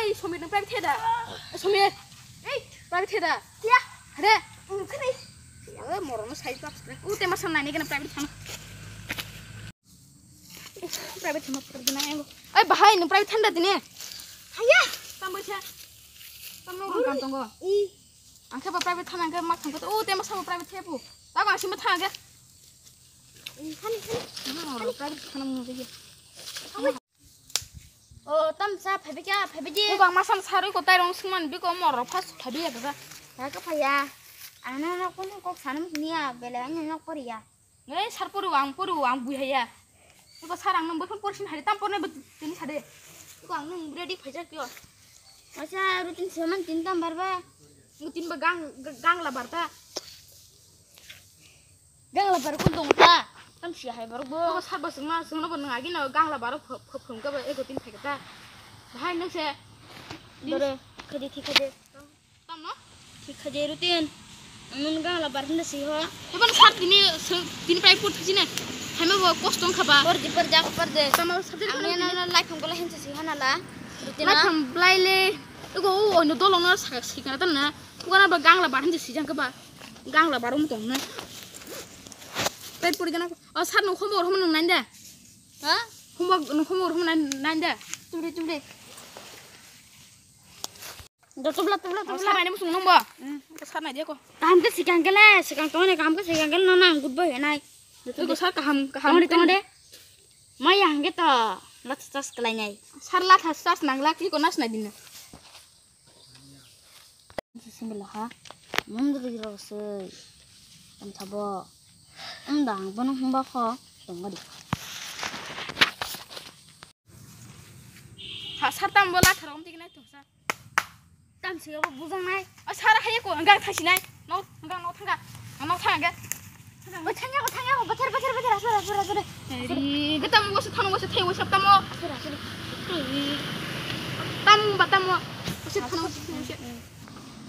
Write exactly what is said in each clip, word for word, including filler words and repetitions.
Ei, Somir, nwng private theda? Somir. Ei, private theda? Ya. Hade. Nwng khani. Oi, morokno sai pa. U te masa nani gana private thana. Private thana private na engo. Oi, bahai, nwng private thanda dine. Haya. Tambo cha. Tamno kam tongo. I. Angke ba private thana angke ma thangko. U te masa private thepu. Tabo asima thangke. Khani, khani. Private thana mo de. O, tamsa, phaibai kha, phaibai di. Bwbang masa ni sarwi kwtai rong swngmani biko morok phas phaibai ya bwbang. Phai kha phaiya. Ang no nok phone kok sanam niya, belai no nok poriya. Nei sar poriwo, ang poriwo, ang buihaya. Biko sar ang nang boykhon porsin hari tam pornai bo tini sade. Biko ang nang ready phaijak yo. Masa routine seman tin tam barba. Routine ba gang, gang la barta. Gangla barok kun tong ta. Tam si hai barok bo. Obo sar bosong ma song no bo nang agi no gangla barok pho-, pho-, phung ka ba ego tin thai ta. Bahai nang se. Dore, khadi thi khadi. Tam no? Thi khadi routine. Ang nun gangla barok na si ho. Eban sar tini se-, tini pai put sini. Hai ma bo kosto wng kha ba. Por di por jak por de. Tam no sar di. Ang na na life ang gola hin si hana la. Routine. Life ang blai le. Ego o no dolo no sa si kana ta na. Bukana ba gangla bar hinse sijang khe ba. Gangla bar wng tong na. Pet pori gana. O sar no homo homo nang nai da. Ha? Homo no homo homo nang nai da. Tumre tumre. Do tubla tubla tubla. Sar nai musung nang ba. Sar nai dia ko. Kam ke sikang kele, sikang tong ne kam ke sikang kele no nang good boy nai. Ego sar kaham kaham. Tong de tong de. Mai yang ke to. Lat sas kelai nai. Sar lat sas nang lak ki ko nas nai din. Singlaha mundri rok se tamsabo wngdang bono hwnba kho tongodi. Ha sartam bola tharong tiknai tongsa. Tamsi obo bujang nai. O sar haye ko hwnga thasinai. No hwnga no thanga. No thanga. Oi, thangya ko, thangya ko, bothor, bothor, bothor, asur, asur, asur. Eri, ge tamo wasa thano wasa thai wasa tamo. Asur, asur. Eri, tamo ba tamo. Wasa thano wasa thai wasa.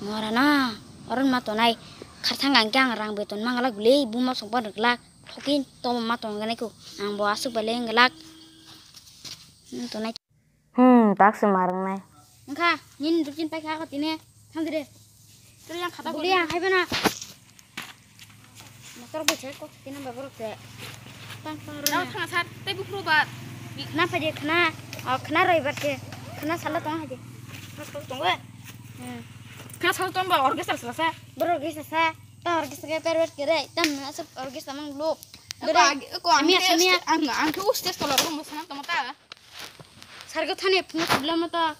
Ngora na, oron ma tonai. Kharthang ang kyang rang beton manglak gule, buma songpa rwglak. Thokin tomo ma tongganai ko. Ang bo asuk bale nglak. Hmm, tonai. Hmm, tak se marang nai. Engkha, nini dukin pai kha ko tine. Thang dire. Kiri yang khata buli yang hai bana. Motor bo se ko tine ba borok se. Tang tang rona. Khana sar, tei buphuru ba. Khana phaidi khana. O khana roi bar se. Khana sala tong haidi. Khana sala tong ba. Hmm. Khana sala tong ba orchestra sala sa. Bor orchestra sa. Ta orchestra ke perwet kere. Tam na sa orchestra mang lo. Ko agi, ko ang samia, ke samia. Ang, ang ke ustes tola ro mo sana tong ta. Sargo thani phungo problem ta.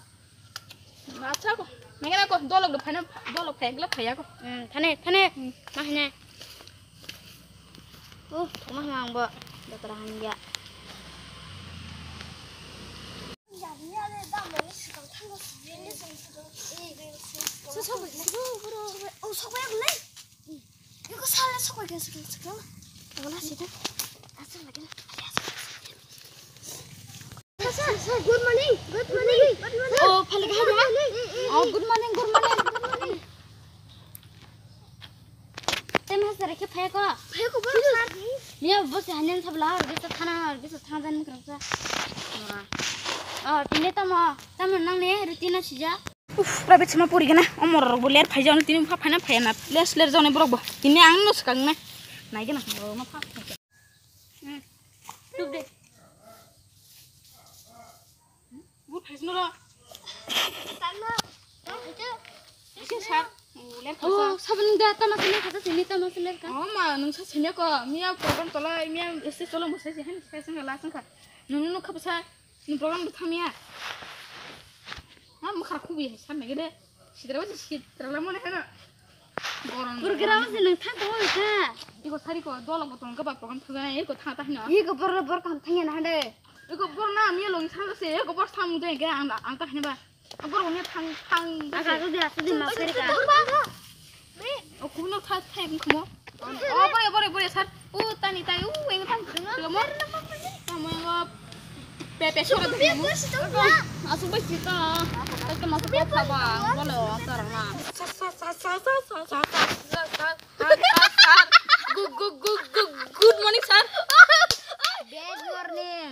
Acha ko. Mengena ko dolok do phana, dolok phai gla phaya ko. Hmm, thane, thane. Hmm. Ma hine. Oh, ma hang bo. Dotra hanya. Good morning, good morning, good morning. Oh, phale kaham ya? Oh, good morning, good morning. Tei ma sare khe phai ko? Phai ko, bro, sir. Miya bo se hanen sabla, orgesa thana, orgesa thana jan mukra sa. Oh, tini tamo, tamo nang ne routine sija. Uff, private sama pori gana. Omor rok bo ler phai jao, tini pha phai na phai na. Les ler jao ne borok bo. Tini ang no swkang na. Nai gana. Oh, ma pha. Hmm. Tup de. Bur phai sino ro. Tano. Ese sar. Ler phai sa. Oh, sabun da tama sini kata sini tama sini ka. Oh, ma, nung sa sini ko. Miya program tola, miya este solo mo sa sini. Sa sini la sini ka. Nung nung khap sa. Ni program bo thangya. Ha, mwkhra khubi hai sanna gede. Sidra ba sidra la mone heno. Gorom. Program se nang thang tong ka. Iko sari ko dolok bo tong ka ba program thang iko thang ta hino. Iko bor bor kam thangya na hande. Iko bor na mi long thang se iko bor sam de ga ang ang ta hino ba. Bor ni thang thang. Aka ko dia sudi ma sari ka. O kuno tha thai bung kumo. O bore bore bore sar. O tani tai o eng thang. Kumo. Tamo ngo pe pe sora de mo. Asu bai sita. Tamo ko pa ba bole o tarang na. Sa sa sa sa sa sa sa sa sa. Good, good, good, good, good morning, sir. Bad morning.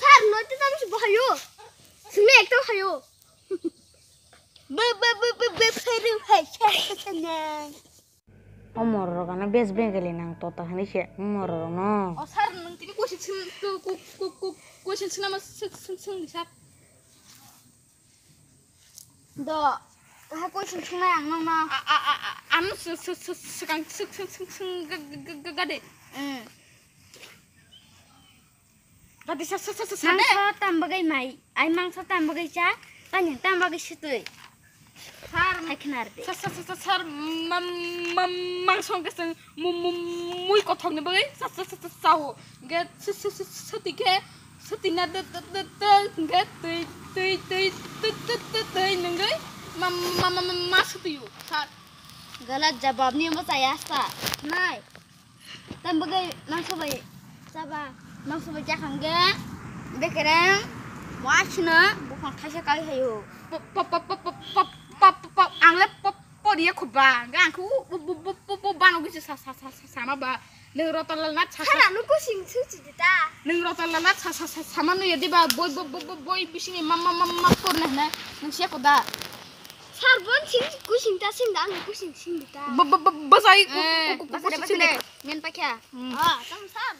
Sir, no te tamo se bahayo. Sini ekto hayo. Be, be, be, be, be, pheru hai, sa, sa, sa, nang. O mororok ano bes Bengali nang tota hwnwi se mororok no. O sir, nwng tini question swng, ku, ku, ku, ku, question swngna ma swng, swng, swng di sir. Do, ha question swngnai ang nokno. A, a, a, a, ano sw-, sw-, sw-, swkang swk, swk, swk, swk, ga, ga, ga, ga, ga de. Mm. Gati sa, sa, sa, sa, sa, de. Mangso tam bagwi mai, ai mangso tam bagwi cha, tani tam bagwi sitwi. Sir, hai khnar de. Sa, sa, sa, sa, sir, mam, mam, mangso hwnkhe chwng mu, mu, mui kothokni bagwi sa, sa, sa, sa, sao. Hwnkhe sw-, sw-, sw-, swtwi khe, swtwi na de, de, de, de, hwnkhe twi, twi, twi, twi, twi, twi, twi, nwngwi ma, ma, ma, ma, ma swtwi-o, sir. Galat jawab ni omo chaya sa. Nai. Tam bagwi mangso bai chaba, mangso bai chakhang ge, bekereng, wasino, bukhang thaisa kai hayo. Pop, pop, pop, ang le pop, poriya khuba, ga ang khu, bu, bu, bano gisi sa, sa, sa, sa, sama ba. Nung rotor lal na sa, sa. Sana nu kusing suchi dita. Nung rotor lal na sa, sa, sa, sama nu ya diba, boi, boi, boi, boi, boi, bisini ma, ma, ma, ma, korna hna, nung siya koda. Sir, bon sing, kusing ta sing da, ang kusing sing da ta. Bo, bo, bo, bwsai ku, eh, ku, ku, ku, bwsai, kusing bwsai sing da. Men pakya. Hmm. Ah, tam sir.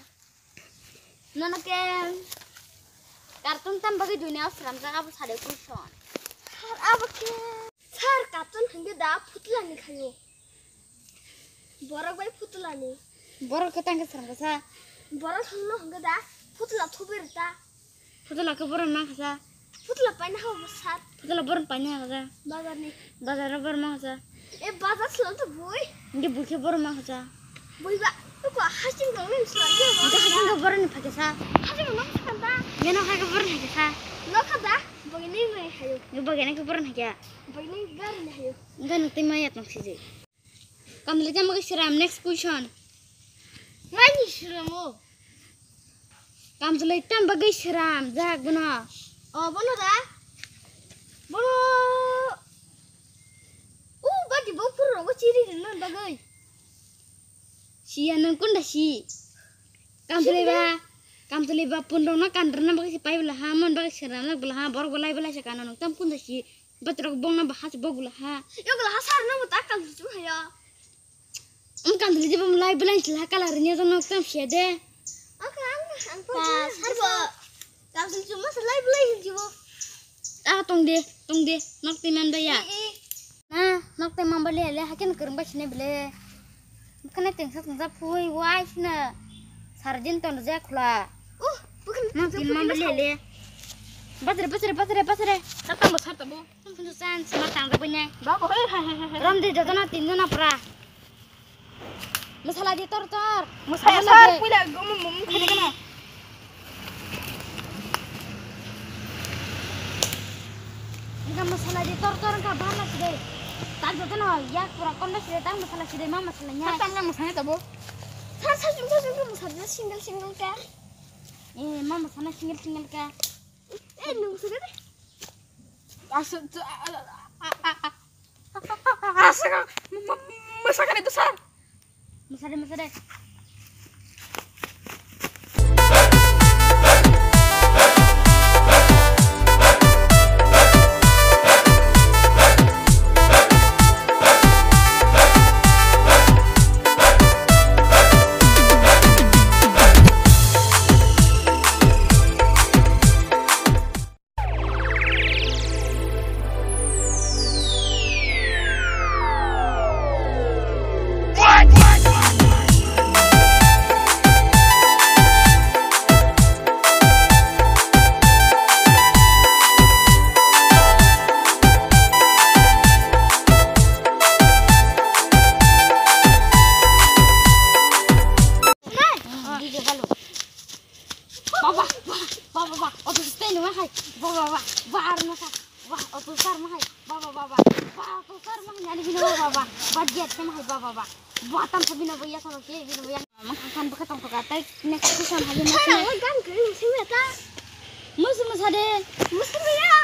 Nono ke cartoon tam bagwi dunia sram jaga bo sade question. Sir, abo ke. Sir, cartoon hingde da phutla ni khayo. Borok bai phutla ni. Borok ke tang ke sram kasa. Borok hingno hingde da phutla thubir ta. Phutla khe boron ma khasa. Phutla paina ha bo sir. Phutla boron paina ha khasa. Bazar ni. Bazar ro boron ma khasa. E bazar silo to bui. Nge bui khe boron ma khasa. Bui ba. To ko hasing ko ni silo nge. Nge hasing ko boron ni phakhe sa. Hasing ko nang khanda. Nge no kha khe boron ni khasa. No khanda. Bagi ni mai hayo. Nge bagi ni khe boron ni khasa. Bagi ni gar ni hayo. Nge no te ma yat nok sije. Kamjwlai tamo khe sram, next question. Nani sramo? Kamjwlai tam bagwi sram jak bono. O, bono da? Bono. U, bati bo phuru rogo chiri rinna bagwi. Siya nang kunda si. Kamjwlai ba, kamjwlai ba pun rok na kandra na bagwi si pai bwla ha, mon bagwi sram na bwla ha, borok bo lai bwla se kana nang tam kunda si. Batrok bongna bahas bogula ha. Yogla ha sar no ta kal chu hayo. Um kal di bom lai bwlai chila kala rinya jong nok tam sia de. Aka ang ang pa sar bo. Kal chu ma sa lai bwlai hin jibo. Ah tong de, tong de, nok ti man ba ya. Na, nok ti man ba le le hakin kereng ba sine bele. Bukhane tengsa tengsa phui wai sina. Sarjin ton je khula. Oh, bukhane tengsa phui wai. Mang tin mang bele le. Basre, basre, basre, basre. Sar tamo, sar tamo. Tengsa san sama tang bene. Ba ko he he he he. Rom de joto na tin na pra. Masala di tor tor. Masala sar puila gum gum khane kana. Engka masala di tor tor engka bana side. Tak joto no yak pura konda side tak masala side ma masala nya. Sar tangga masala tabo. Sar sar jung sar jung masala single single ka. Eh ma masala single single ka. Eh nung side. Asa asa ka masala itu sar. Masade, masade. Mahai, ba, ba, ba, ba, ar masa, ba, oto sar mahai, ba, ba, ba, ba, ba, oto sar mahai, ani bino ba, ba, ba, ba, jet mahai, ba, ba, ba, ba, tam sa bino ba, ya sa ke, bino ba, ya. Mama kan buka tong buka, tai next question hai, next. Hai, hai, gan kiri musim ya ta. Musim musa de. Musim ya.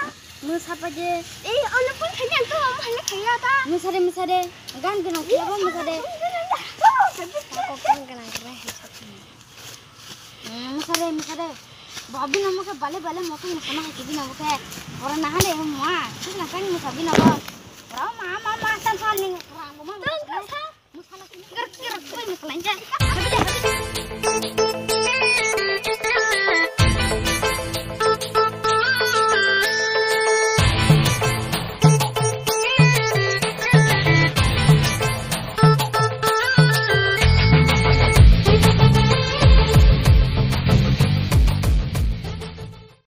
Musa pa je. Eh, ono pun kanya tu, mama hanya kaya ta. Musa de, musa de. Gan kiri musa de. Kok gan kiri. Hmm, masa de, masa de. Babi nama ke bale bale moto masa na ke bina ke. Orang nah de ma. Terus nak kan masa bina ko. Orang ma ma ma tan sal ning orang ma. Terus kan sa. Masa na ger ger koi masa lanjut.